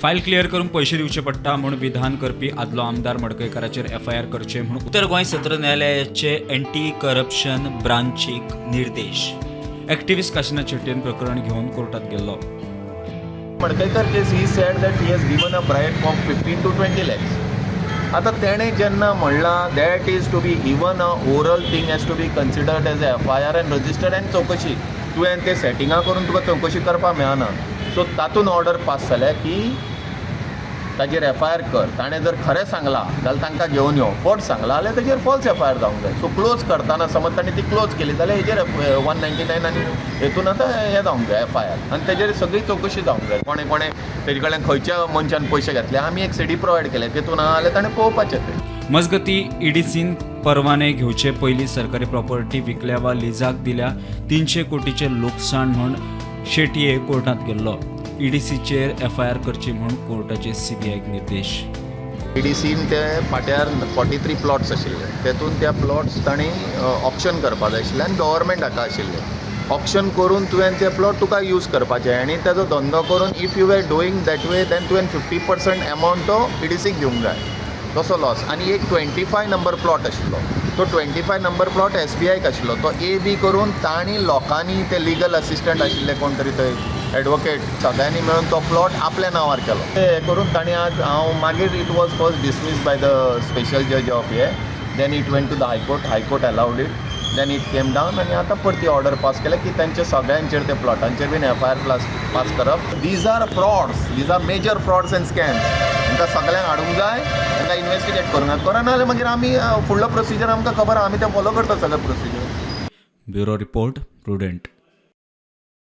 File clear करून पयशे दिवचे पडटा म्हूण विधान करपी आदलो आमदार मडकयकाराचेर एफआयआर करचे म्हूण उत्तर गोंय सत्र न्यायालयाचे एंटी करप्शन ब्रांचीक निर्देश. एक्टिव्हिस्ट काशिनाथ शेट्टीन प्रकरण घेवन कोर्टात गेल्लो. Madkaikar case, he said that he has given a bribe of 15 to 20 lakhs. आतां तेणें जेन्ना म्हणलां, that is to be, even a oral thing has to be considered as a FIR and registered and चवकशी. तुवें ते सेटिंगां करून तुका चवकशी करपाक मेळना. सो तातूंत ऑर्डर पास जाल्या की ताजेर एफआयआर कर. ताणें जर खरें सांगलां जाल्यार तांकां घेवन यो, फट सांगलां जाल्यार ताजेर फॉल्स एफआयआर जावंक जाय. सो क्लोज करतना, समज ताणें ती क्लोज केली जाल्यार हेजेर 199 आनी हेतून आतां हें जावंक जाय, एफआयआर, आनी तेजेर सगळी चवकशी जावंक जाय. कोणें कोणें तेजे कडल्यान, खंयच्या मनशान पयशे घेतले. आमी एक सीडी प्रोवायड केले, तेतून आहा जाल्यार ताणें पळोवपाचें तें. मजगती, ईडीसीन परवाने घेवचे पयलीं सरकारी प्रॉपर्टी विकल्या वा लिजाक दिल्या, 300 कोटीचे लुकसाण म्हूण शेटये कोर्टात गेल्लो. ईडीसीचेर एफआयआर करची म्हूण कोर्टाचे सीबीआयक निर्देश. ईडीसीन ते पाट्यार 43 प्लॉट्स आशिल्ले. तेतून त्या प्लॉट्स तांणी ऑक्शन करपा जाय आशिल्ले आनी गव्हर्मेंट हाका आशिल्ले. ऑक्शन करून तुवें ते प्लॉट तुका यूज करपाचे आनी ताजो धंदो करून, if you are doing that way, then तुवें 50% एमावंट तो ईडीसीक दिवंक जाय, तसो लॉस. आनी एक 25 नंबर प्लॉट आशिल्लो, तो 25 नंबर प्लॉट एसबीआयक आशिल्लो. तो ए बी करून तांणी लोकांनी, ते लिगल असिस्टंट आशिल्ले कोण तरी थंय एडवोकेट, सगळ्यांनी मेळून तो प्लॉट आपल्या नांवार केलो. ते हे करून तांणी आज हांव मागीर it was first dismiss by the special judge of हे, then it went to the High Court, High Court allowed it, then it came down आनी आतां परती ऑर्डर पास केल्या की तांच्या सगळ्यांचेर, ते प्लॉटांचेर बीन एफआयआर प्लास पास करप. These are frauds, these are major frauds and scams. तांकां सगळ्यांक हाडूंक जाय, तांकां इन्वेस्टिगेट करूंक जाय. करना जाल्यार मागीर आमी फुडलो प्रोसिजर आमकां खबर आहा, आमी तें फॉलो करता सगळें प्रोसिजर. Bureau report, prudent.